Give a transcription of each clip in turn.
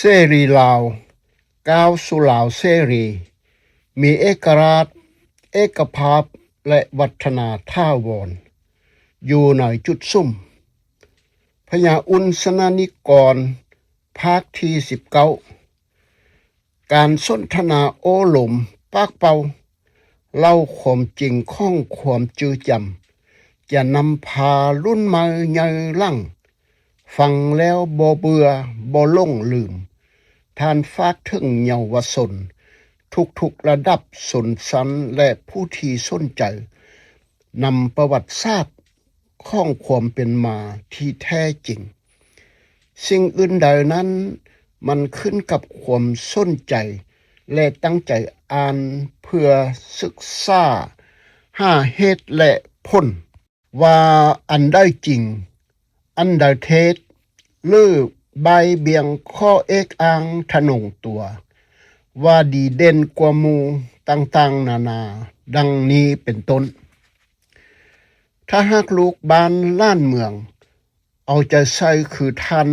ເສລີລາວ ກ້າວສູ່ລາວເສລີ, ມີເອກະລາດ, ເອກະພາບ ແລະ ວັດທະນາຖາວອນ ຢູ່ໃນຈຸດສຸມ. ພະຍາອຸ່ນສະນານິກອນ ພາກທີສິບເກົ້າ. ການສົນທະນາໂອ້ລົມປາກເປົ່າ, ເລົ່າຄວາມຈິງຂອງຄວາມຈື່ຈຳ, ຈະນຳພາລຸ້ນໃໝ່ໃຫຍ່ຫຼັງ ຟັງແລ້ວບໍ່ເບື່ອບໍ່ຫຼົງລືມ. ທ່ານຝາກເຖິງເຍົາວະຊົນທຸກໆລະດັບຊົນຊັ້ນ ແລະ ຜູ້ທີ່ສົນໃຈນຳປະຫວັດສາດຂອງຄວາມເປັນມາທີ່ແທ້ຈິງ. ສິ່ງອື່ນໃດນັ້ນ ມັນຂຶ້ນກັບຄວາມສົນໃຈ ແລະ ຕັ້ງໃຈອ່ານເພື່ອສຶກສາຫາເຫດ ແລະ ຜົນ ວ່າອັນໃດຈິງ, ອັນໃດເທັດ ຫຼື ບ່າຍບ່ຽງຂໍ້ເອກອ້າງທະນົງຕົວວ່າດີເດັ່ນກວ່າໝູ່ຕ່າງໆນານາ, ດັ່ງນີ້ເປັນຕົ້ນ. ຖ້າຫາກລູກບ້ານລ້ານເມືອງເອົາໃຈໃສ່ຄືທ່ານ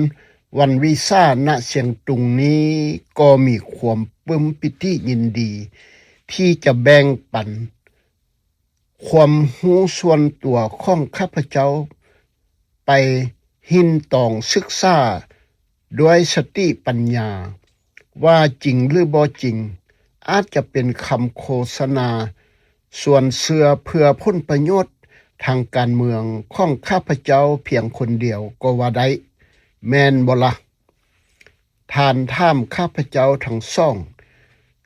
ວັນວິສາ ນະຊຽງຕຸງນີ້ ກໍມີຄວາມປຶ້ມປີຕິຍິນດີທີ່ຈະແບ່ງປັນ ຄວາມຮູ້ສ່ວນຕົວຂອງຂ້າພະເຈົ້າໄປຮິ້ນຕອງສຶກສາດ້ວຍສະຕິປັນຍາ ວ່າຈິງຫຼືບໍ່ຈິງ, ອາດຈະເປັນຄຳໂຄສະນາຊວນເຊື່ອເພື່ອຜົນປະໂຫຍດທາງການເມືອງຂອງຂ້າພະເຈົ້າພຽງຄົນດຽວກໍວ່າໄດ້, ແມ່ນບໍ່ລະ? ທ່ານຖາມຂ້າພະເຈົ້າທັງສອງ,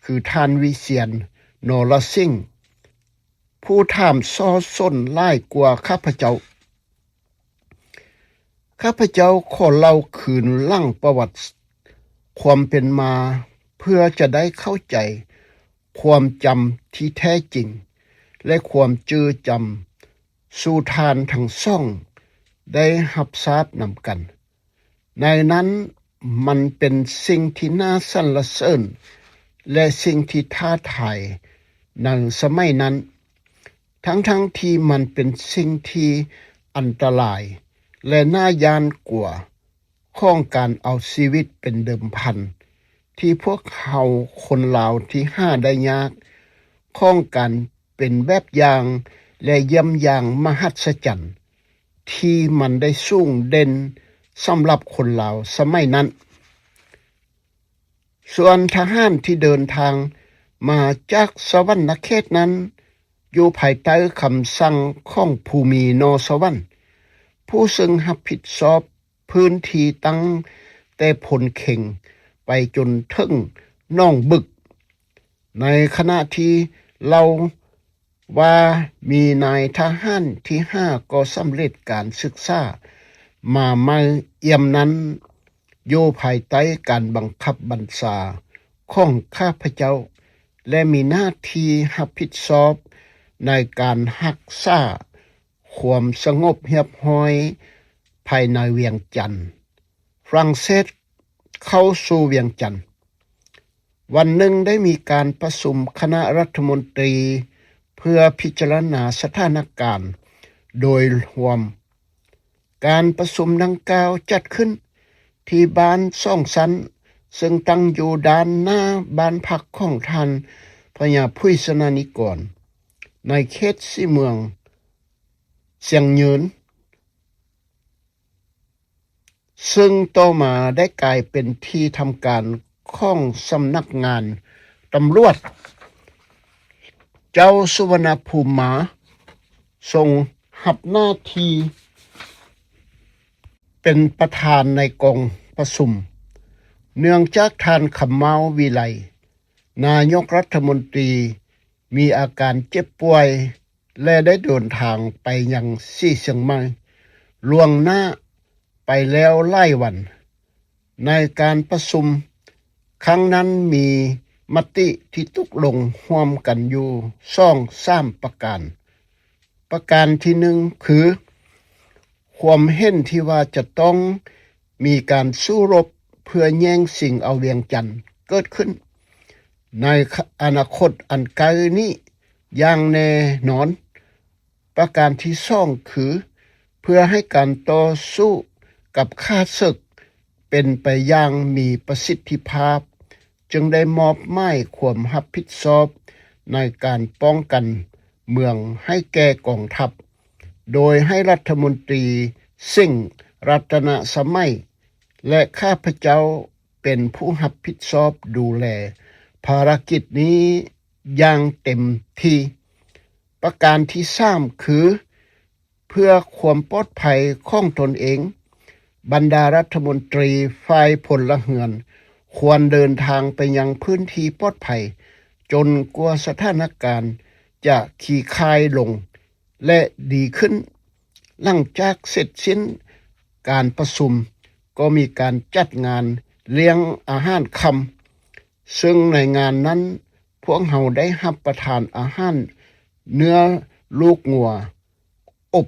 ຄືທ່ານວິຊຽນ ນໍລະສິງ ຜູ້ຖາມສໍ້ສົນຫຼາຍກວ່າຂ້າພະເຈົ້າ. ຂ້າພະເຈົ້າຂໍເລົ່າຄືນຫຼັງປະຫວັດຄວາມເປັນມາ ເພື່ອຈະໄດ້ເຂົ້າໃຈຄວາມຈຳທີ່ແທ້ຈິງ ແລະ ຄວາມຈື່ຈຳ ສູ່ທ່ານທັງສອງໄດ້ຮັບຊາບນຳກັນ. ໃນນັ້ນມັນເປັນສິ່ງທີ່ໜ້າສັນລະເສີນ ແລະ ສິ່ງທີ່ທ້າທາຍໃນສະໄໝນັ້ນ, ທັງໆທີ່ມັນເປັນສິ່ງທີ່ອັນຕະລາຍ ແລະ ໜ້າຢ້ານກົວຂອງການເອົາຊີວິດເປັນເດີມພັນ ທີ່ພວກເຮົາຄົນລາວທີ່ຫາໄດ້ຍາກ ຂອງການ ເປັນແບບຢ່າງ ແລະ ຢ້ຽມຢ່າງມະຫັດສະຈັນທີ່ມັນໄດ້ສູງເດັ່ນສຳລັບຄົນລາວສະໄໝນັ້ນ. ສ່ວນທະຫານທີ່ເດີນທາງມາຈາກສະຫວັນນະເຂດນັ້ນ ຢູ່ພາຍໃຕ້ຄຳສັ່ງຂອງພູມີ ນໍສະຫວັນ ຜູ້ເຊິ່ງຮັບຜິດຊອບ ພື້ນທີ່ຕັ້ງແຕ່ໂພນເຄັງໄປຈົນເຖິງໜອງບຶກ, ໃນຂະນະທີ່ເລົ່າວ່າມີນາຍທະຫານທີຫ້າກໍສຳເລັດການສຶກສາມາໃໝ່ອ່ຽມນັ້ນ ຢູ່ພາຍໃຕ້ການບັງຄັບບັນຊາຂອງຂ້າພະເຈົ້າ ແລະ ມີໜ້າທີ່ຮັບຜິດຊອບໃນການຮັກສາ ຄວາມສະຫງົບຮຽບຮ້ອຍພາຍໃນວຽງຈັນ. ຝຣັ່ງເສດເຂົ້າສູ່ວຽງຈັນ. ວັນໜຶ່ງໄດ້ມີການປະຊຸມຄະນະລັດຖະມົນຕີເພື່ອພິຈາລະນາສະຖານະການໂດຍຮວມ. ການປະຊຸມດັ່ງກ່າວຈັດຂຶ້ນທີ່ບ້ານສອງຊັ້ນ ເຊິ່ງຕັ້ງຢູ່ດ້ານໜ້າບ້ານພັກຂອງທ່ານພະຍາຜຸຍສະນານິກອນ ໃນເຂດສີເມືອງຊຽງຍືນ ເຊິ່ງຕໍ່ມາໄດ້ກາຍເປັນທີ່ທຳການຂອງສຳນັກງານຕຳຫຼວດ. ເຈົ້າສຸວັນນະພູມາ ຊົງຮັບໜ້າທີ່ເປັນປະທານໃນກອງປະຊຸມ ເນື່ອງຈາກທ່ານ ຄຳເມົາ ວິໄລ ນາຍົກລັດຖະມົນຕີ ມີອາການເຈັບປ່ວຍ ແລະ ໄດ້ເດີນທາງໄປຍັງສີຊຽງໃໝ່ລ່ວງໜ້າໄປແລ້ວຫຼາຍວັນ. ໃນການປະຊຸມຄັ້ງນັ້ນມີມະຕິທີ່ຕົກລົງຮ່ວມກັນຢູ່ສອງສາມປະການ. ປະການທີໜຶ່ງ ຄື ຄວາມເຫັນທີ່ວ່າຈະຕ້ອງມີການສູ້ລົບເພື່ອແຍ່ງຊິງເອົາວຽງຈັນເກີດຂຶ້ນໃນອະນາຄົດອັນໃກ້ນີ້ຢ່າງແນ່ນອນ. ປະການທີສອງ ຄື ເພື່ອໃຫ້ການຕໍ່ສູ້ກັບຂ້າເສິກ ເປັນໄປຢ່າງມີປະສິດທິພາບ, ຈຶ່ງໄດ້ມອບໝາຍຄວາມຮັບຜິດຊອບໃນການປ້ອງກັນເມືອງໃຫ້ແກ່ກອງທັບ, ໂດຍໃຫ້ລັດຖະມົນຕີ ສິງ ລັດຕະນະສະໄໝ ແລະ ຂ້າພະເຈົ້າເປັນຜູ້ຮັບຜິດຊອບດູແລພາລະກິດນີ້ຢ່າງເຕັມທີ່. ປະການທີສາມ ຄື ເພື່ອຄວາມປອດໄພຂອງຕົນເອງ, ບັນດາລັດຖະມົນຕີຝ່າຍພົນລະເຮືອນ ຄວນເດີນທາງໄປຍັງພື້ນທີ່ປອດໄພ ຈົນກວ່າສະຖານະການຈະຂີ້ຄ້າຍລົງ ແລະ ດີຂຶ້ນ. ຫຼັງຈາກເສັດສິ້ນການປະຊຸມ, ກໍມີການຈັດງານລ້ຽງອາຫານຄ່ຳ, ເຊິ່ງໃນງານນັ້ນ ພວກເຮົາໄດ້ຮັບປະທານອາຫານເນື້ອລູກງົວອົບ.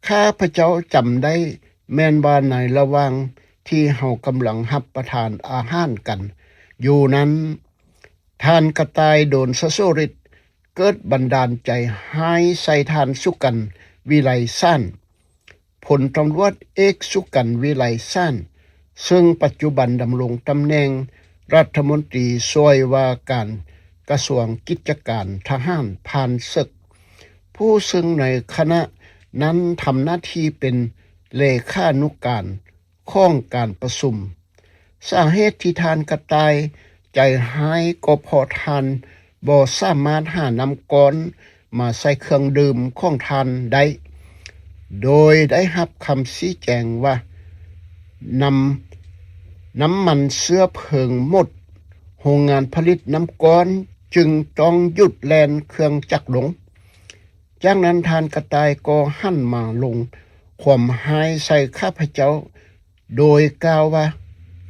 ຂ້າພະເຈົ້າຈຳໄດ້ແມ່ນວ່າໃນລະຫວ່າງທີ່ເຮົາກຳລັງຮັບປະທານອາຫານກັນຢູ່ນັ້ນ, ທ່ານກະຕ່າຍ ໂດນຊະໂສລິດ ເກີດບັນດານໃຈຮ້າຍໃສ່ທ່ານ ສຸກັນ ວິໄລສານ, ພົນຕຳຫຼວດເອກ ສຸກັນ ວິໄລສານ, ເຊິ່ງປັດຈຸບັນດຳລົງຕຳແໜ່ງລັດຖະມົນຕີຊ່ວຍວ່າການກະຊວງກິດຈະການທະຫານຜ່ານເສິກ, ຜູ້ເຊິ່ງໃນຂະນະນັ້ນທຳໜ້າທີ່ເປັນເລຂານຸການ ຂອງການປະຊຸມ. ສາເຫດທີ່ທ່ານກະຕ່າຍໃຈຮ້າຍກໍເພາະທ່ານບໍ່ສາມາດຫານ້ຳກ້ອນມາໃສ່ເຄື່ອງດື່ມຂອງທ່ານໄດ້, ໂດຍໄດ້ຮັບຄຳຊີ້ແຈງວ່າ ນ້ຳ ນ້ຳມັນເຊື້ອເພີງໝົດ, ໂຮງງານຜະລິດນ້ຳກ້ອນຈຶ່ງຕ້ອງຢຸດແລ່ນເຄື່ອງຈັກລົງ. ຈາກນັ້ນທ່ານກະຕ່າຍກໍຫັນມາລົງຄວາມຮ້າຍໃສ່ຂ້າພະເຈົ້າ ໂດຍກ່າວວ່າ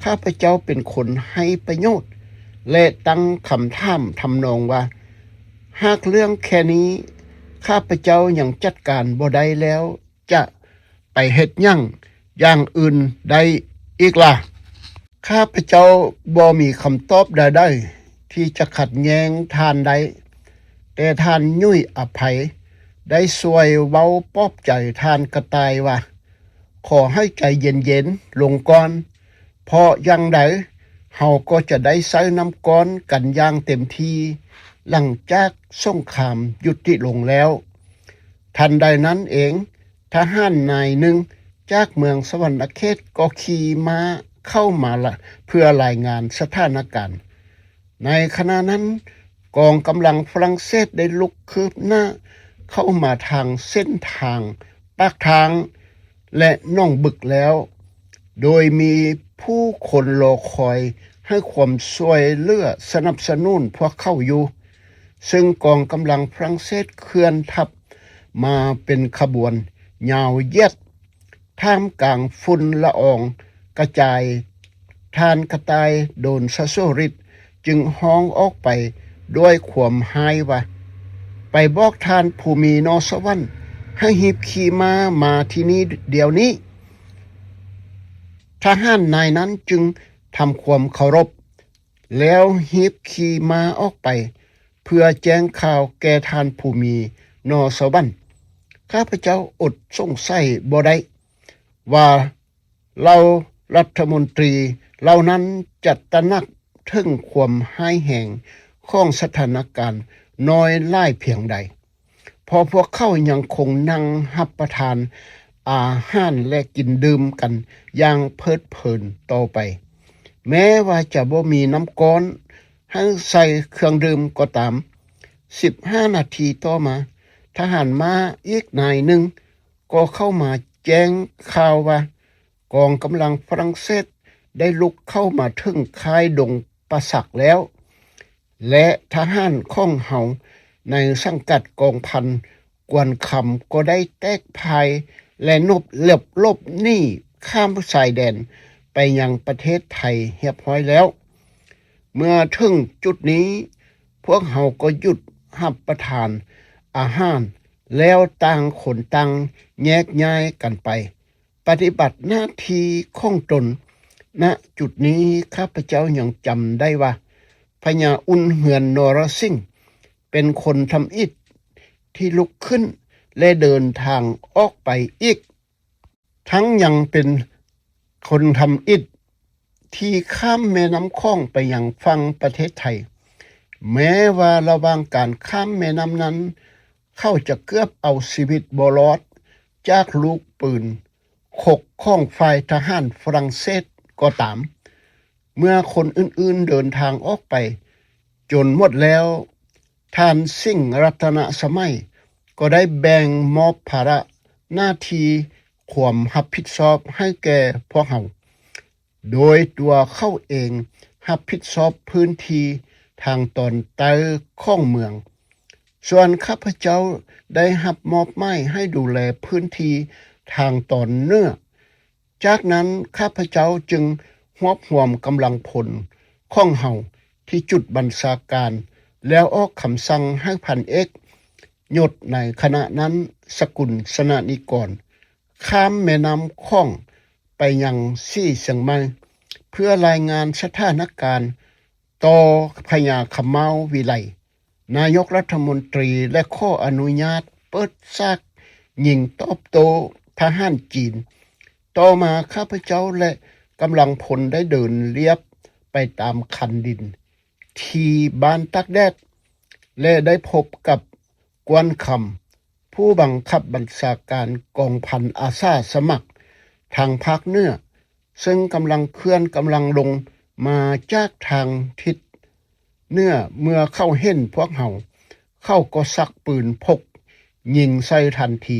ຂ້າພະເຈົ້າເປັນຄົນໃຫ້ປະໂຫຍດ ແລະ ຕັ້ງຄຳຖາມທຳນອງວ່າ ຫາກເລື່ອງແຄ່ນີ້ຂ້າພະເຈົ້າຍັງຈັດການບໍ່ໄດ້ແລ້ວ ຈະໄປເຮັດຫຍັງຢ່າງອື່ນໄດ້ອີກລະ? ຂ້າພະເຈົ້າບໍ່ມີຄຳຕອບໃດໆທີ່ຈະຂັດແຍ້ງທ່ານໄດ້, ແຕ່ທ່ານຫຍຸຍອະໄພໄດ້ຊ່ວຍເວົ້າປອບໃຈທ່ານກະຕ່າຍວ່າ ຂໍໃຫ້ໃຈເຢັນໆລົງກ່ອນ, ເພາະຢ່າງໃດເຮົາກໍຈະໄດ້ໃຊ້ນ້ຳກ້ອນກັນຢ່າງເຕັມທີ່ ຫຼັງຈາກສົງຄາມຍຸຕິລົງແລ້ວ. ທັນໃດນັ້ນເອງ, ທະຫານນາຍໜຶ່ງຈາກເມືອງສະຫວັນນະເຂດກໍຂີ່ມ້າເຂົ້າມາລະ ເພື່ອລາຍງານສະຖານະການ. ໃນຂະນະນັ້ນ, ກອງກຳລັງຝຣັ່ງເສດໄດ້ລຸກຄືບໜ້າເຂົ້າມາທາງເສັ້ນທາງປາກທາງ ແລະ ໜອງບຶກແລ້ວ, ໂດຍມີຜູ້ຄົນລໍຄອຍໃຫ້ຄວາມຊ່ວຍເຫຼືອສະໜັບສະໜູນພວກເຂົາຢູ່, ເຊິ່ງກອງກຳລັງຝຣັ່ງເສດເຄື່ອນທັບມາເປັນຂະບວນຍາວຢຽດ. ທ່າມກາງຝຸ່ນລະອອງກະຈາຍ, ທ່ານກະຕ່າຍ ໂດນຊະໂສລິດ ຈຶ່ງຮ້ອງອອກໄປດ້ວຍຄວາມຮ້າຍວ່າ, ໄປບອກທ່ານພູມີ ໜໍ່ສະຫວັນ ໃຫ້ຮີບຂີ່ມ້າມາທີ່ນີ້ດຽວນີ້. ທະຫານນາຍນັ້ນຈຶ່ງທຳຄວາມເຄົາລົບ ແລ້ວຮີບຂີ່ມ້າອອກໄປ ເພື່ອແຈ້ງຂ່າວແກ່ທ່ານພູມີ ໜໍ່ສະຫວັນ. ຂ້າພະເຈົ້າອົດສົງໄສບໍ່ໄດ້ວ່າ ເຫຼົ່າລັດຖະມົນຕີເຫຼົ່ານັ້ນຈະຕະໜັກເຖິງຄວາມຮ້າຍແຮງຂອງສະຖານະການນ້ອຍຫຼາຍພຽງໃດ, ເພາະພວກເຂົາຍັງຄົງນັ່ງຮັບປະທານອາຫານ ແລະ ກິນດື່ມກັນຢ່າງເພີດເພີນຕໍ່ໄປ, ແມ້ວ່າຈະບໍ່ມີນ້ຳກ້ອນໃຫ້ໃສ່ເຄື່ອງດື່ມກໍຕາມ. ສິບຫ້ານາທີຕໍ່ມາ, ທະຫານມ້າອີກນາຍໜຶ່ງກໍເຂົ້າມາແຈ້ງຂ່າວວ່າ ກອງກຳລັງຝຣັ່ງເສດໄດ້ລຸກເຂົ້າມາເຖິງຄ້າຍດົງປາສັກແລ້ວ ແລະ ທະຫານຂອງເຮົາໃນສັງກັດກອງພັນກວນຄຳກໍໄດ້ແຕກພ່າຍ ແລະ ນົບ ຫຼົບ ຫຼົບໜີຂ້າມຊາຍແດນໄປຍັງປະເທດໄທຮຽບຮ້ອຍແລ້ວ. ເມື່ອເຖິງຈຸດນີ້, ພວກເຮົາກໍຢຸດຮັບປະທານອາຫານ ແລ້ວຕ່າງຄົນຕ່າງແຍກຍ້າຍກັນໄປ ປະຕິບັດໜ້າທີ່ຂອງຕົນ. ນະຈຸດນີ້ ຂ້າພະເຈົ້າຍັງຈຳໄດ້ວ່າ ພະຍາອຸ່ນເຮືອນ ນໍລະສິງ ເປັນຄົນທຳອິດທີ່ລຸກຂຶ້ນ ແລະ ເດີນທາງອອກໄປອີກ, ທັງຍັງເປັນ ຄົນທຳອິດທີ່ຂ້າມແມ່ນ້ຳຂອງໄປຍັງຝັ່ງປະເທດໄທ. ແມ້ວ່າລະຫວ່າງການຂ້າມແມ່ນ້ຳນັ້ນ ເຂົາຈະເກືອບເອົາຊີວິດບໍ່ລອດຈາກລູກປືນ ຄົກຂອງຝ່າຍທະຫານຝຣັ່ງເສດກໍຕາມ, ເມື່ອຄົນອື່ນໆເດີນທາງອອກໄປຈົນໝົດແລ້ວ, ທ່ານ ສິງ ລັດຕະນະສະໄໝ ກໍໄດ້ແບ່ງມອບພາລະໜ້າທີ່ຄວາມຮັບຜິດຊອບໃຫ້ແກ່ພວກເຮົາ, ໂດຍຕົວເຂົາເອງຮັບຜິດຊອບພື້ນທີ່ທາງຕອນໃຕ້ຂອງເມືອງ. ສ່ວນຂ້າພະເຈົ້າໄດ້ຮັບມອບໝາຍໃຫ້ດູແລພື້ນທີ່ທາງຕອນເໜືອ. ຈາກນັ້ນຂ້າພະເຈົ້າຈຶ່ງຮວບຮວມກຳລັງພົນຂອງເຮົາທີ່ຈຸດບັນຊາການ ແລ້ວອອກຄຳສັ່ງໃຫ້ພັນເອກ ຍົດໃນຂະນະນັ້ນ ສະກຸນ ຊະນະນິກອນ ຂ້າມແມ່ນ້ຳຂອງໄປຍັງສີຊຽງໃໝ່ ເພື່ອລາຍງານສະຖານະການຕໍ່ພະຍາຄຳເມົ້າວິໄລ ນາຍົກລັດຖະມົນຕີ ແລະ ຂໍອະນຸຍາດເປີດສາກຍິງຕອບໂຕ້ທະຫານຈີນ. ຕໍ່ມາຂ້າພະເຈົ້າ ແລະ ກຳລັງພົນໄດ້ເດີນລຽບໄປຕາມຄັນດິນທີ່ບ້ານຕາກແດດ ແລະ ໄດ້ພົບກັບ ກວນຄຳ ຜູ້ບັງຄັບບັນຊາການກອງພັນອາສາສະໝັກທາງພາກເໜືອ, ເຊິ່ງກຳລັງເຄື່ອນກຳລັງລົງມາຈາກທາງທິດເໜືອ. ເມື່ອເຂົາເຫັນພວກເຮົາ, ເຂົາກໍຊັກປືນພົກຍິງໃສ່ທັນທີ,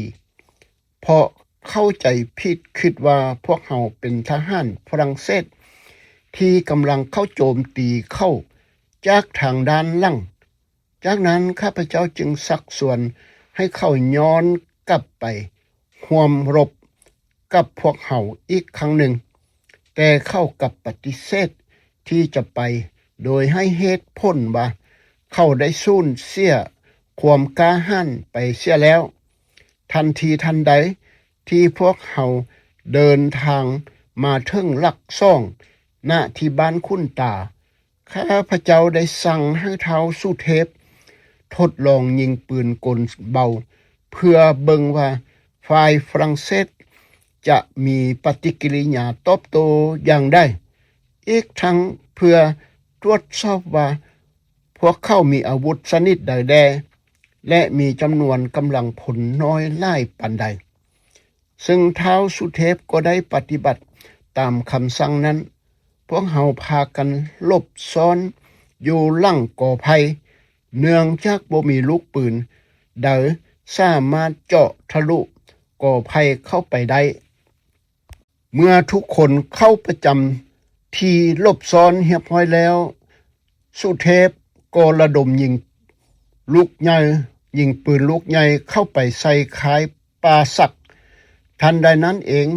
ເພາະເຂົ້າໃຈຜິດຄິດວ່າພວກເຮົາເປັນທະຫານຝຣັ່ງເສດທີ່ກຳລັງເຂົ້າໂຈມຕີເຂົາຈາກທາງດ້ານຫຼັງ. ຈາກນັ້ນຂ້າພະເຈົ້າຈຶ່ງຊັກຊວນໃຫ້ເຂົາຍ້ອນກັບໄປຮ່ວມລົບກັບພວກເຮົາອີກຄັ້ງໜຶ່ງ, ແຕ່ເຂົາກັບປະຕິເສດທີ່ຈະໄປ ໂດຍໃຫ້ເຫດຜົນວ່າເຂົາໄດ້ສູນເສຍຄວາມກ້າຫານໄປເສຍແລ້ວ. ທັນທີທັນໃດທີ່ພວກເຮົາເດີນທາງມາເຖິງຫຼັກສອງ ນະທີ່ບ້ານຂຸນຕາ, ຂ້າພະເຈົ້າໄດ້ສັ່ງໃຫ້ທ້າວສຸເທບທົດລອງຍິງປືນກົນເບົາ ເພື່ອເບິ່ງວ່າຝ່າຍຝຣັ່ງເສດຈະມີປະຕິກິລິຍາຕອບໂຕ້ຢ່າງໃດ, ອີກທັງເພື່ອຕວດສອບວ່າພວກເຂົາມີອາວຸດຊະນິດໃດແດ່ ແລະ ມີຈຳນວນກຳລັງພົນນ້ອຍຫຼາຍປານໃດ. ເຊິ່ງທ້າວສຸເທບກໍໄດ້ປະຕິບັດຕາມຄຳສັ່ງນັ້ນ. ພວກເຮົາພາກັນຫຼົບຊ້ອນຢູ່ຫຼັງກໍໄຜ່, ເນື່ອງຈາກບໍ່ມີລູກປືນໃດສາມາດເຈາະທະລຸກໍໄຜ່ເຂົ້າໄປໄດ້. ເມື່ອທຸກຄົນເຂົ້າປະຈຳທີ່ຫຼົບຊ້ອນຮຽບຮ້ອຍແລ້ວ, ສຸເທບກໍລະດົມຍິງລູກໃຫຍ່, ຍິງປືນລູກໃຫຍ່ເຂົ້າໄປໃສ່ຄ້າຍປ່າສັກ. ທັນໃດນັ້ນເອງ,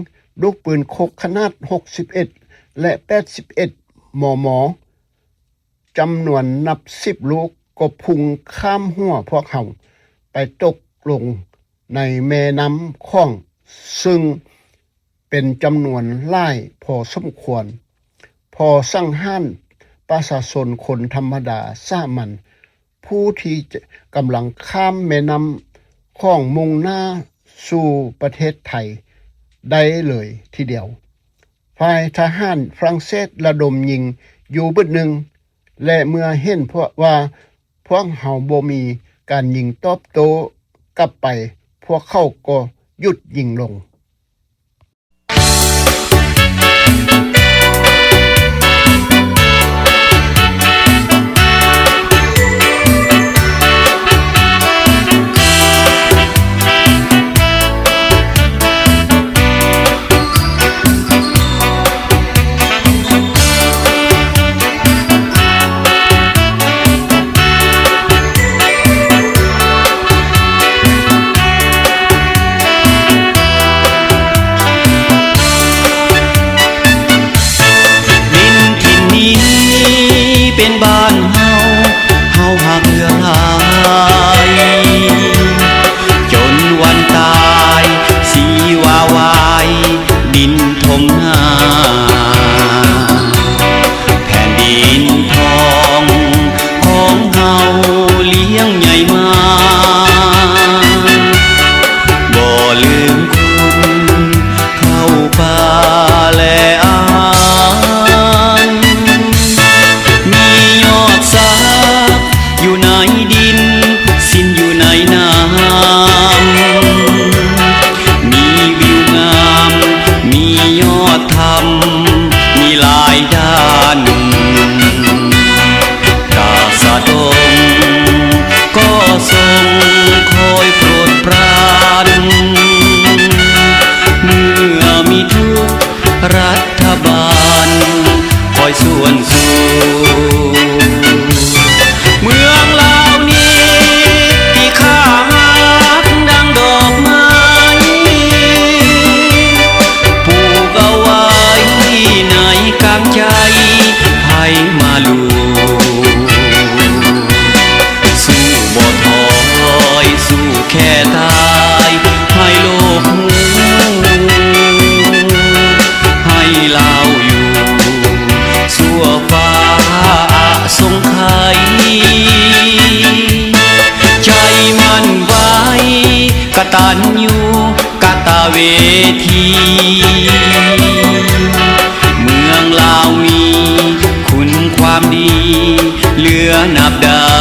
ລູກປືນຄົກຂະໜາດຫົກສິບເອັດ ແລະ ແປດສິບເອັດ ມມ ຈຳນວນນັບສິບລູກກໍພຸ່ງຂ້າມຫົວພວກເຮົາໄປຕົກລົງໃນແມ່ນ້ຳຂອງ, ເຊິ່ງ ເປັນຈຳນວນຫຼາຍພໍສົມຄວນ, ພໍສັງຫານປະຊາຊົນຄົນທຳມະດາສາມັນ ຜູ້ທີ່ຈະກຳລັງຂ້າມແມ່ນ້ຳຂອງມຸ່ງໜ້າສູ່ປະເທດໄທໄດ້ເລີຍທີດຽວ. ຝ່າຍທະຫານຝຣັ່ງເສດລະດົມຍິງຢູ່ບຶດໜຶ່ງ ແລະ ເມື່ອເຫັນພວກ ວ່າພວກເຮົາບໍ່ມີການຍິງຕອບໂຕ້ກັບໄປ, ພວກເຂົາກໍຢຸດຍິງລົງ. ທຳມີຫຼາຍດ້ານ ກະສະດົງກໍຊົງຄອຍໂປດປານ ເມື່ອມີທຸກ ລັດຖະບານຄອຍຊວນຊູ ເມືອງລາວນີ້ທີ່ຂ້າຮັກດັ່ງດອກໄມ້ ປູກເອົາໄວ້ໃນກາງໃຈໃຜມາລູ ສູ້ບໍ່ຖອຍ ສູ້ແຄ່ຕາຍ ໃຫ້ໂລກຮູ້ ໃຫ້ລາວຢູ່ຊົ່ວຟ້າອະສົງໄຂ ໃຈໝັ້ນໄວ້ ກະຕັນຍູ ກະຕະເວທີ ເມືອງລາວມີຄຸນຄວາມດີເຫຼືອນັບໄດ້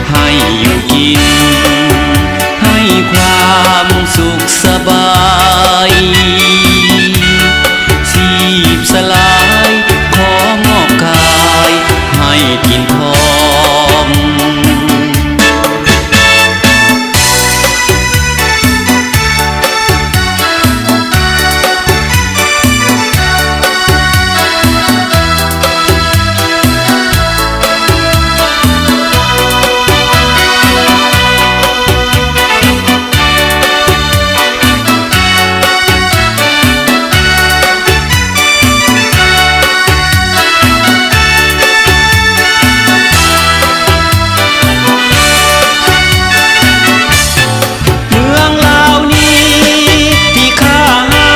ໃຫ້ຢູ່ກິນ ໃຫ້ຄວາມສຸກສະບາຍ ຊີບສະຫຼາຍ ຂໍມອບກາຍ ໃຫ້ຖິ່ນທອງ. ເມືອງລາວນີ້ທີ່ຂ້າຮັ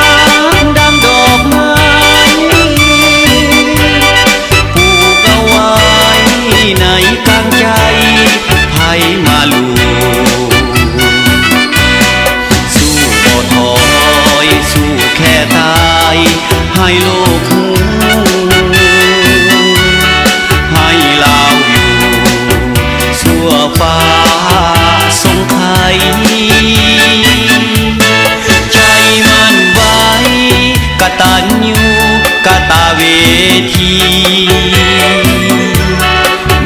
ກດັ່ງດອກໄມ້ ປູກເອົາໄວ້ໃນກາງໃຈໃຜມາລູ ສູ້ບໍ່ຖອຍ ສູ້ແຄ່ຕາຍ ໃຫ້ໂລກຮູ້ ໃຫ້ລາວຢູ່ຊົ່ວຟ້າສົງໄຄ ໃຈໝັ້ນໄວ້ ກະຕັນຍູກະຕະເວທີ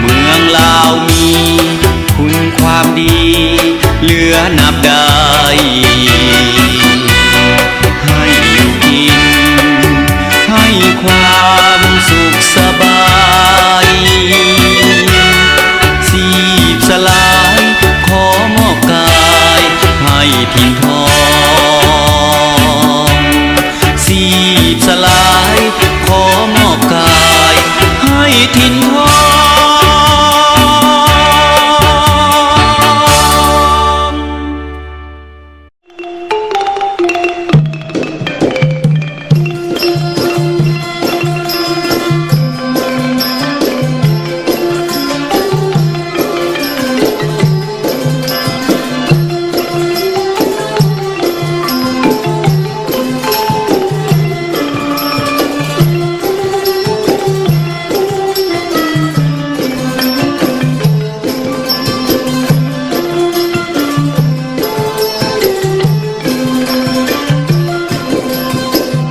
ເມືອງລາວມີ ຄຸນຄວາມດີເຫຼືອນັບໄດ້ ໃຫ້ຢູ່ກິນ ໃຫ້ຄວາມສຸກສະບາຍ ຊີບສະຫຼາຍ ຂໍມອບກາຍໃຫ້ຖິ່ນທອງ ຊີບສະຫຼາຍ ຂໍມອບກາຍໃຫ້ຖິ່ນທອງ.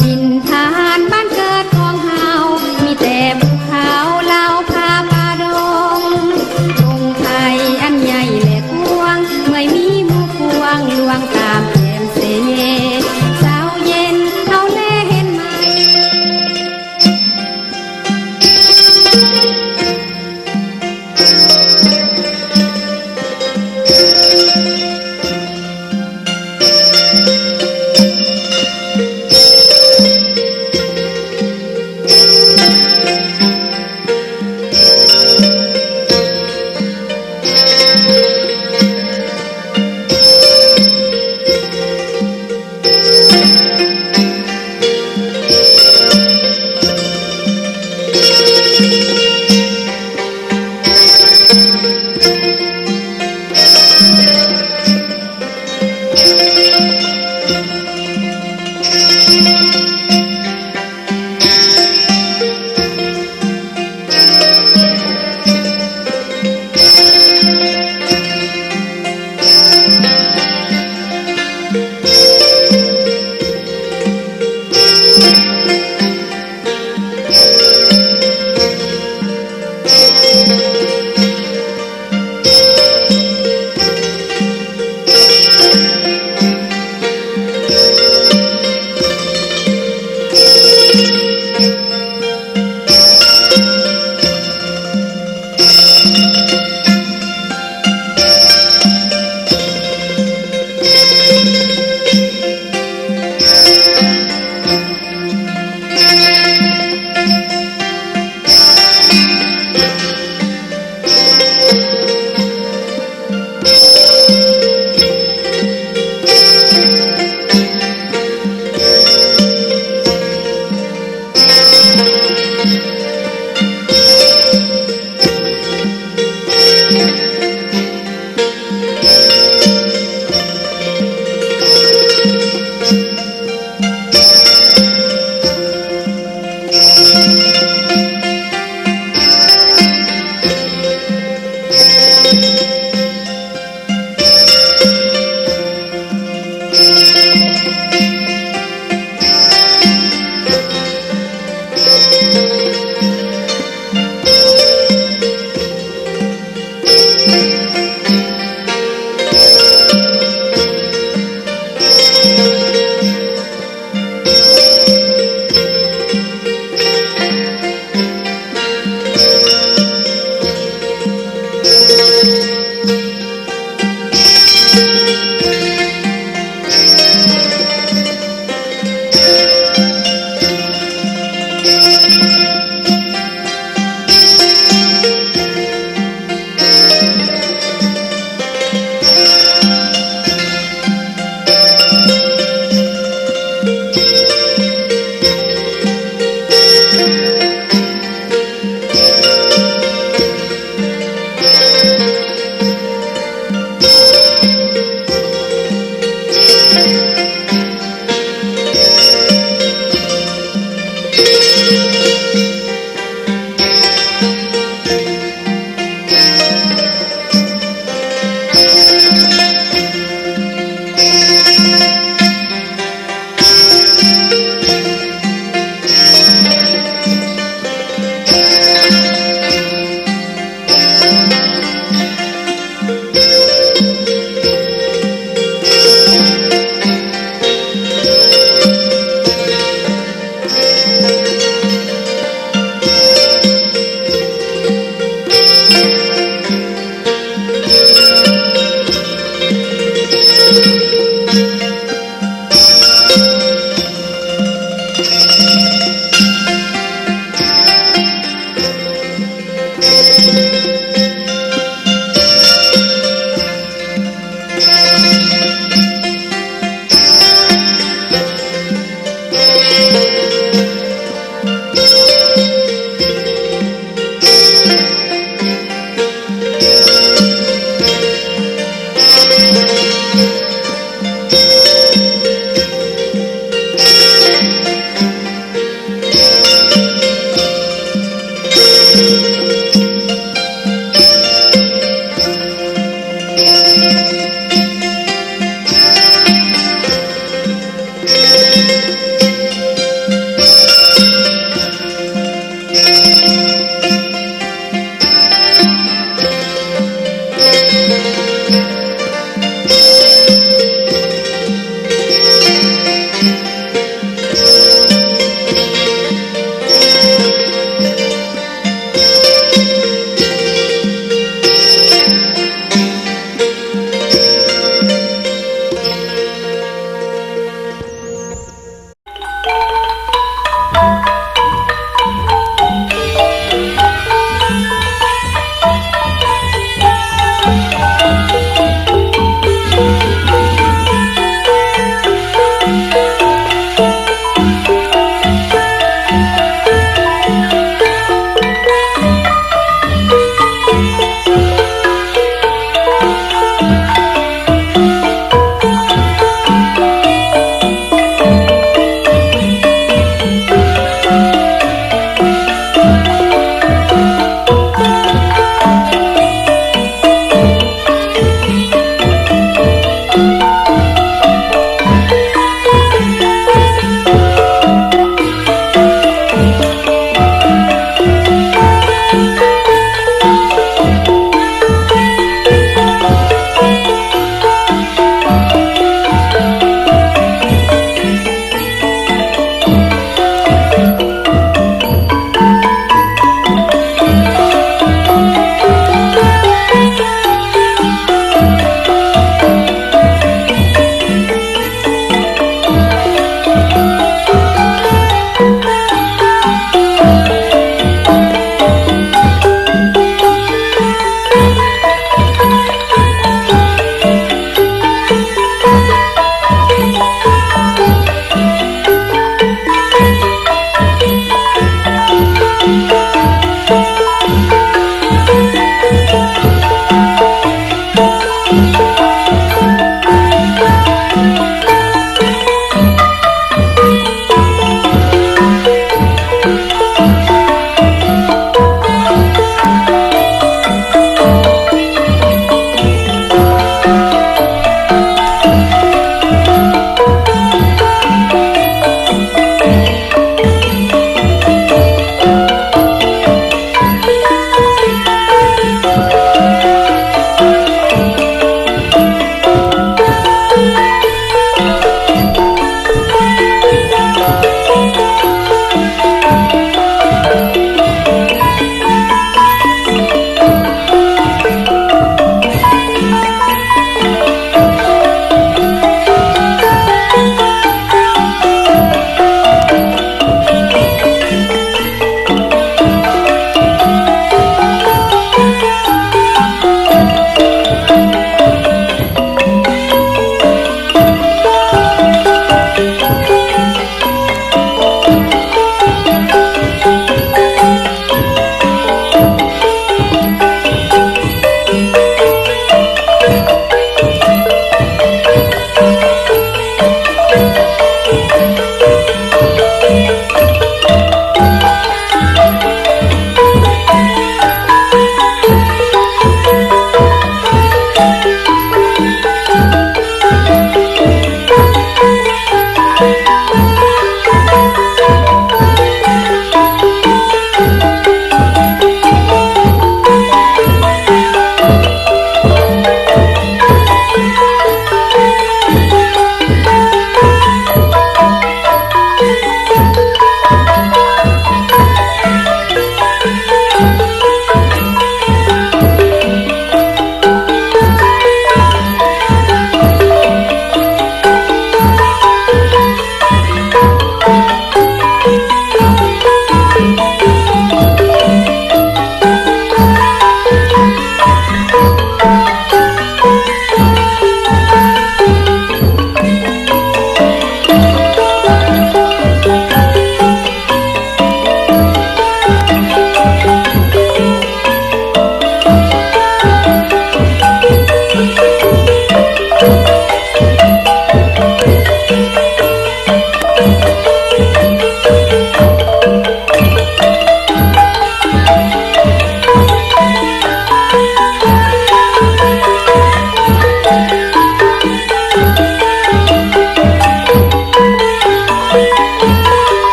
ຖິ່ນຖານບ້ານເກີດຂອງເຮົາ ມີແຕ່ພູເຂົາ ລາວຜາປ່າດົງ ດົງໄພອັນໃຫຍ່ແລະກວ້າງ ເມື່ອຍມີໝູ່ພວງ ລວງຕາມແຄມເຊ ເຊົ້າເຢັນເຮົາແລເຫັນໃໝ່.